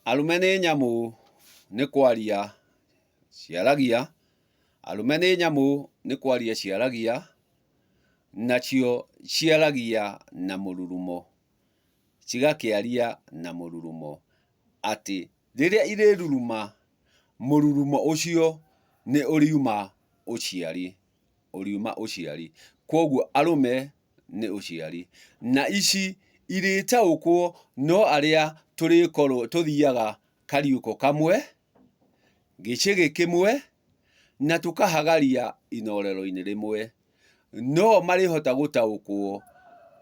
Arũme nĩ nyamũ nĩ kwaria ciaragia, arũme nĩ nyamũ nĩ kwaria ciaragia, nacio ciaragia na mũrurumo, cigakĩaria na mũrurumo atĩ rĩrĩa irĩruruma, mũrurumo ũcio nĩ ũriuma ũciari. Ũriuma ũciari. Kwoguo arũme nĩ ũciari. Na ici irĩtaũkwo no arĩa tũrĩkorwo tũthiaga kariũko kamwe, gĩcĩgĩ kĩmwe, na tũkahagaria inorero-inĩ rĩmwe. No o marĩhota gũtaũkwo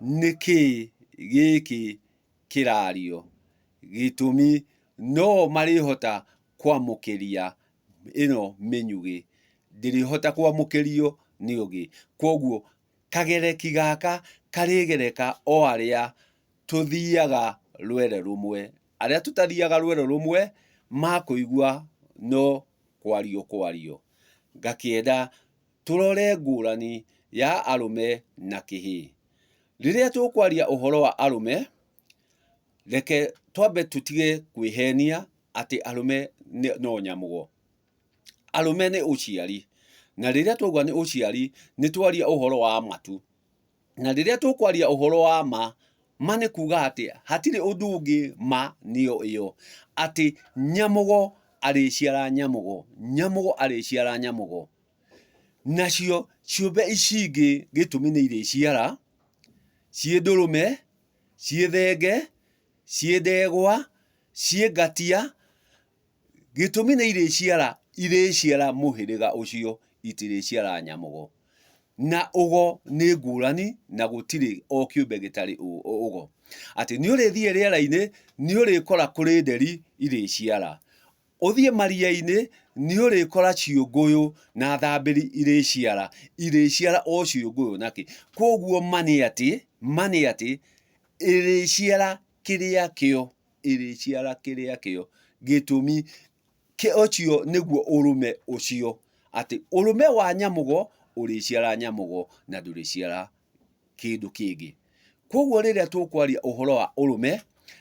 nĩkĩĩ gĩkĩ kĩrario. Gĩtũmi no o marĩhota kwamũkĩria ĩno mĩnyugĩ ndĩrĩhota kwamũkĩrio nĩ ũngĩ. Kwoguo kagereki gaka karĩgereka o arĩa tũthiaga rwere rũmwe. Arĩa tũtathiaga rwere rũmwe makũigua no kwario kwario. Ngakĩenda tũrore ngũrani ya arũme na kĩhĩĩ. Rĩrĩa tũkwaria ũhoro wa arũme, reke twambe tũtige kwĩhenia atĩ arũme no nyamũgo. Arũme nĩ ũciari, na rĩrĩa twauga nĩ ũciari nĩ twaria ũhoro wa matu. Na rĩrĩa tũkwaria ũhoro wa ma, ma nĩ kuga atĩ hatirĩ ũndũ ũngĩ ma nĩyo ĩyo, atĩ nyamũgo arĩciara nyamũgo, nyamũgo arĩciara nyamũgo. Nacio ciũmbe ici ingĩ gĩtũmi nĩ irĩciara, ciĩ ndũrũme, ciĩ thenge, ciĩ ndegwa, ciĩ ngatia, Gĩtũmi nĩ irĩciara, irĩciara mũhĩrĩga ũcio, itirĩciara nyamũgo. Na ũgo nĩ ngũrani na gũtirĩ o kĩũmbe gĩtarĩ ũgo. Atĩ nĩ ũrĩthiĩ rĩera-inĩ, nĩ ũrĩkora kũrĩ nderi irĩciara. Ũthiĩ maria-inĩ, nĩ ũrĩkora ciũngũyũ na thambĩri irĩciara, irĩciara o ciũngũyũ na kĩ. Kwoguo ma nĩ atĩ, ma nĩ atĩ, ĩrĩciara kĩrĩa kĩo. ĩrĩciara kĩrĩa kĩo. Gĩtũmi, ũcio nĩguo ũrũme ũcio, atĩ ũrũme wa nyamũgo ũrĩciara nyamũgo na ndũrĩciara kĩndũ kĩngĩ. Kwoguo rĩrĩa tũkwaria ũhoro wa ũrũme,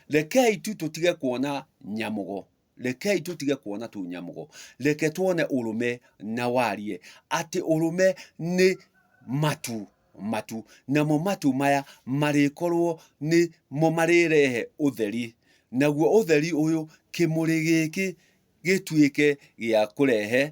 rekei tu tũtige kuona nyamũgo, rekei tũtige kuona tu nyamũgo, reke tuone ũrũme na warie atĩ ũrũme nĩ matu. matu, namo matu maya marĩkorwo nĩ mo marĩrehe ũtheri, naguo ũtheri ũyũ kĩmũrĩ gĩkĩ gĩtuĩke gĩa kũrehe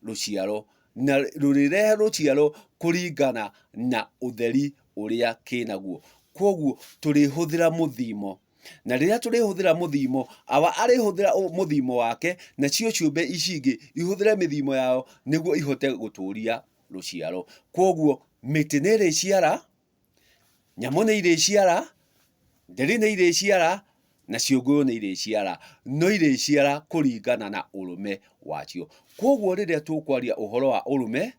rũciaro, na rũrĩrehe rũciaro kũringana na ũtheri ũrĩa kĩnaguo. Kwoguo tũrĩhũthĩra mũthimo, na rĩrĩa tũrĩhũthĩra mũthimo, awa arĩhũthĩra mũthimo wake, nacio ciũmbe ici ingĩ ihũthĩre mĩthimo yao nĩguo ihote gũtũria rũciaro. Kwoguo mĩtĩ nĩ ĩrĩciara, nyamũ nĩ irĩciara, nderi nĩ irĩciara, na ciũngũyũ nĩ irĩciara, no irĩciara kũringana na ũrũme wacio. Kwoguo rĩrĩa tũkwaria ũhoro wa ũrũme,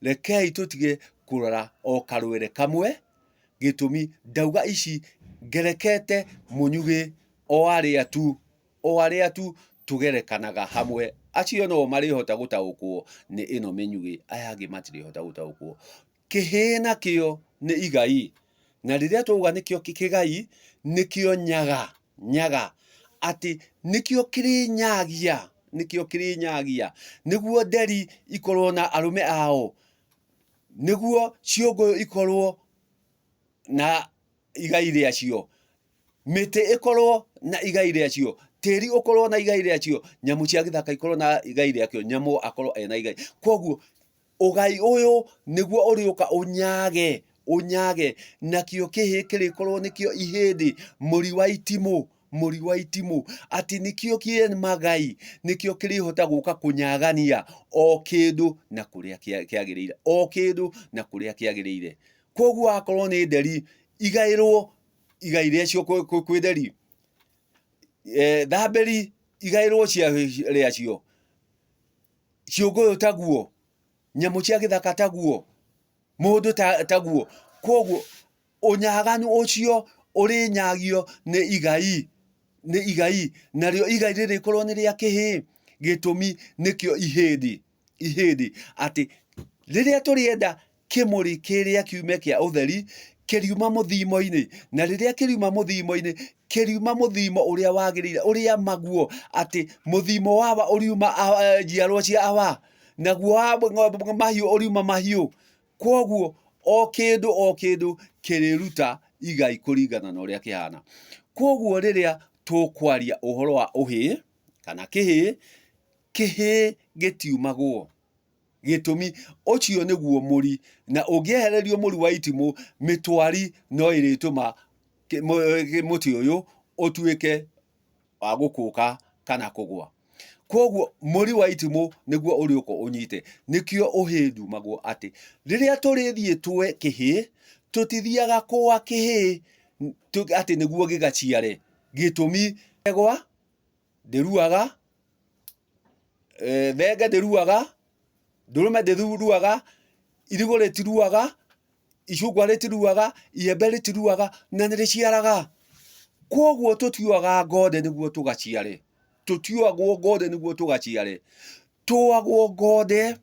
rekei tũtige kũrora o karwere kamwe, gĩtũmi ndauga ici ngerekete mũnyugĩ o arĩa tu O arĩa tu tũgerekanaga hamwe, acio no o marĩhota gũtaũkwo nĩ ĩno mĩnyugĩ, aya angĩ matirĩhota gũtaũkwo. Kĩhĩĩ nakĩo nĩ igai, na rĩrĩa twauga nĩkĩo kĩgai, nĩkĩo nyaga, nyaga, atĩ nĩkĩo kĩrĩnyagia, nĩkĩo kĩrĩnyagia, nĩguo nderi ikorwo na arũme ao, nĩguo ciũngũyũ ikorwo na igai rĩacio. Mĩtĩ ĩkorwo na igai rĩacio, tĩri ũkorwo na igai rĩacio, nyamũ cia gĩthaka ikorwo na igai rĩakĩo, nyamũ akorwo ena igai. Koguo ũgai ũyũ nĩguo ũrĩũka ũnyage, ũnyage, nakĩo kĩhĩĩ kĩrĩkorwo nĩkĩo ihĩndĩ, mũri wa itimũ, mũri wa itimũ, atĩ nĩkĩo kĩ magai, nĩkĩo kĩrĩhota gũka kũnyagania o kĩndũ na kũrĩa kĩagĩrĩire, o kĩndũ na kũrĩa kĩagĩrĩire. Koguo akorwo nĩ nderi, igaĩrwo igai rĩacio kwĩ nderi, thambĩri igaĩrwo rĩacio, ciũngũyũ taguo, nyamũ cia gĩthaka taguo, mũndũ taguo. Koguo ũnyaganu ũcio ũrĩnyagio nĩ igai, nĩ igai, narĩo igai rĩrĩkorwo nĩ rĩa kĩhĩĩ, gĩtũmi nĩkĩo ihĩndĩ, ihĩndĩ, atĩ rĩrĩa tũrĩenda kĩmũrĩ kĩrĩa kiume kĩa ũtheri, kĩriuma mũthimo-inĩ, na rĩrĩa kĩriuma mũthimo-inĩ, Kĩriuma mũthimo ũrĩa wagĩrĩire, ũrĩa maguo, atĩ mũthimo wa awa ũriuma njiarwa cia awa, naguo wa mahiũ ũriuma mahiũ. Kwoguo o kĩndũ o kĩndũ kĩrĩruta igai kũringana na ũrĩa kĩhana. Kwoguo rĩrĩa tũkwaria ũhoro wa ũhĩĩ kana kĩhĩĩ, kĩhĩĩ gĩtiumagwo. Gĩtũmi, ũcio nĩguo mũri, na ũngĩehererio mũri wa itimũ, mĩtwari no ĩrĩtũma mũtĩ ũyũ ũtuĩke wa gũkũka kana kũgwa. Kwoguo mũri wa itimũ nĩguo ũrĩũka ũnyite. Nĩkĩo ũhĩĩ ndumagwo atĩ rĩrĩa tũrĩthiĩ tũe kĩhĩĩ, tũtithiaga kũa kĩhĩĩ atĩ nĩguo gĩgaciare. Gĩtũmi, ndegwa ndĩruaga, thenge ndĩruaga, ndũrũme ndĩruaga, irigũ rĩtiruaga, icungwa rĩtiruaga, iembe rĩtiruaga na nĩ rĩciaraga. Kwoguo tũtiũaga ngonde nĩguo tũgaciare, tũtiũagwo ngonde nĩguo tũgaciare, tũagwo ngonde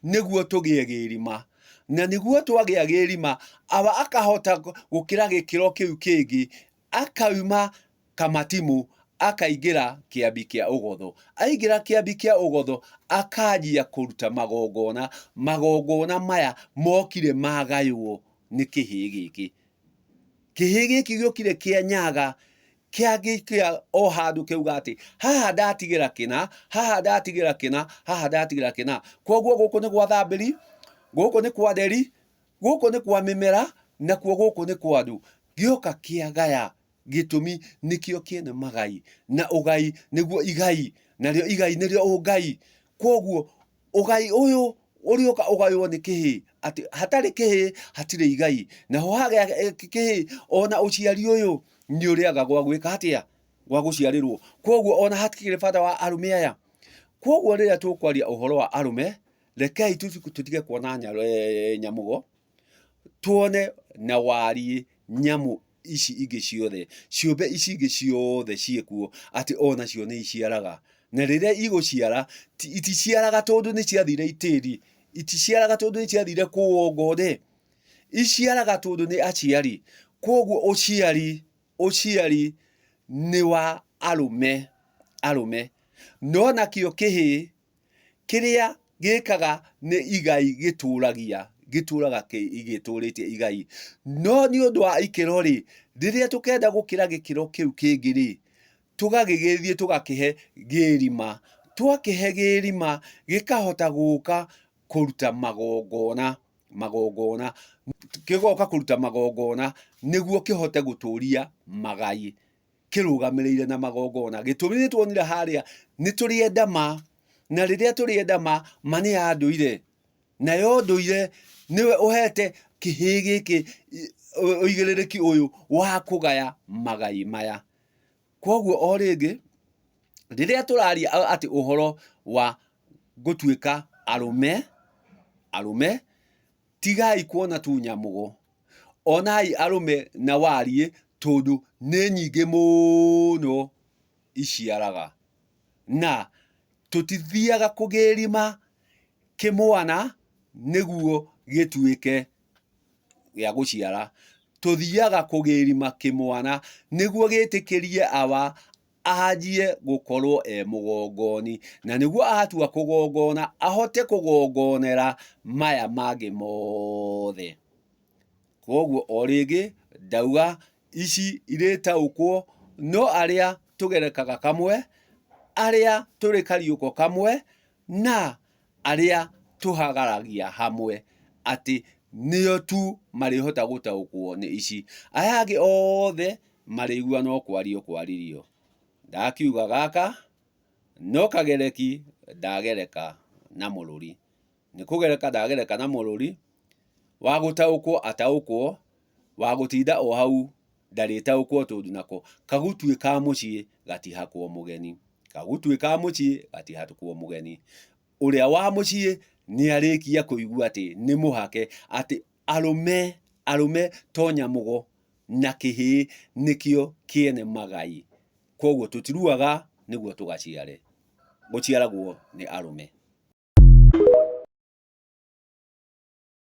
nĩguo tũgĩe gĩrima, na nĩguo twagĩa gĩrima, awa akahota gũkĩra gĩkĩro kĩu kĩngĩ, akauma Kamatimũ akaingĩra kĩambi kĩa ũgotho. Aingĩra kĩambi kĩa ũgotho akanjia kũruta magongona. Magongona maya mokire magaywo nĩ kĩhĩĩ gĩkĩ. Kĩhĩĩ gĩkĩ gĩokire kĩa nyaga kĩangĩkia o handũ kĩauga atĩ haha ndatigĩra kĩna, haha ndatigĩra kĩna, haha ndatigĩra kĩna. Kwoguo gũkũ nĩ gwa Thambĩri, gũkũ nĩ kwa Nderi, gũkũ nĩ kwa mĩmera, nakuo gũkũ nĩ kwa andũ. Gĩoka kĩagaya Gĩtũmi nĩkĩo kĩene magai, na ũgai nĩguo igai, narĩo igai nĩrĩo ũngai. Kwoguo ũgai ũyũ ũrĩũka ũgaywo nĩ kĩhĩĩ, atĩ hatarĩ kĩhĩĩ hatirĩ igai, naho hagĩa kĩhĩĩ ona ũciari ũyũ nĩ ũrĩaga gwa gwĩka atĩa? Gwa gũciarĩrwo. Kwoguo ona hatikĩrĩ bata wa arũme aya. Kwoguo rĩrĩa tũkwaria ũhoro wa arũme, rekei tũtige kuona nyamũgo, tuone na wariĩ nyamũ ici ingĩ ciothe, ciũmbe ici ingĩ ciothe ciĩkuo, atĩ onacio nĩ iciaraga. Na rĩrĩa igũciara, iticiaraga tondũ nĩ ciathire itĩri, iticiaraga tondũ nĩ ciathire kũo ngonde, iciaraga tondũ nĩ aciari. Kwoguo ũciari, ũciari nĩ wa arũme, arũme. No nakĩo kĩhĩĩ Kĩrĩa gĩkaga nĩ igai gĩtũragia, gĩtũraga gĩtũrĩtie igai. No nĩ ũndũ wa ikĩro rĩ, rĩrĩa tũkenda gũkĩra gĩkĩro kĩu kĩngĩ rĩ, tũgagĩgĩthiĩ tũgakĩhe gĩrima. Twakĩhe gĩrima, gĩkahota gũka kũruta magongona, magongona, gĩgoka kũruta magongona nĩguo kĩhote gũtũria magai. Kĩrũgamĩrĩire na magongona. Gĩtũmi nĩ tuonire harĩa nĩ tũrĩ enda ma, na rĩrĩa tũrĩ enda ma, ma nĩ ya ndũire, nayo ndũire nĩwe ũhete kĩhĩĩ gĩkĩ ũigĩrĩrĩki ũyũ wa kũgaya magai maya. Kwoguo o rĩngĩ, rĩrĩa tũraria atĩ ũhoro wa gũtuĩka arũme, arũme, Tigai kuona tu nyamũgo. Onai arũme na wariĩ tondũ nĩ nyingĩ mũno iciaraga. Na tũtithiaga kũgĩrima kĩmwana nĩguo gĩtuĩke gĩa gũciara. Tũthiaga kũgĩrima kĩmwana nĩguo gĩtĩkĩrie awa anjie gũkorwo e mũgongoni, na nĩguo atua kũgongona ahote kũgongonera maya mangĩ mothe. Kwoguo o rĩngĩ ndauga ici irĩtaũkwo no arĩa tũgerekaga kamwe, arĩa tũrĩ kariũko kamwe, na arĩa tũhagaragia hamwe, atĩ nĩo tu marĩhota gũtaũkwo nĩ ici. Aya angĩ othe marĩigua no kwario kwaririo. Ndakiuga gaka no kagereki ndagereka na mũrũri. Nĩ kũgereka ndagereka na mũrũri, wa gũtaũkwo ataũkwo, wa gũtinda o hau ndarĩtaũkwo tondũ nako kagutuĩ ka mũciĩ gatihakwo mũgeni. Kagutuĩ ka mũciĩ gatihakwo mũgeni. Ũrĩa wa mũciĩ nĩ arĩkia kũigua atĩ nĩ mũhake atĩ arũme, arũme to nyamũgo na kĩhĩĩ nĩkĩo kĩene magai. Kwoguo tũtiruaga nĩguo tũgaciare, gũciaragwo nĩ arũme.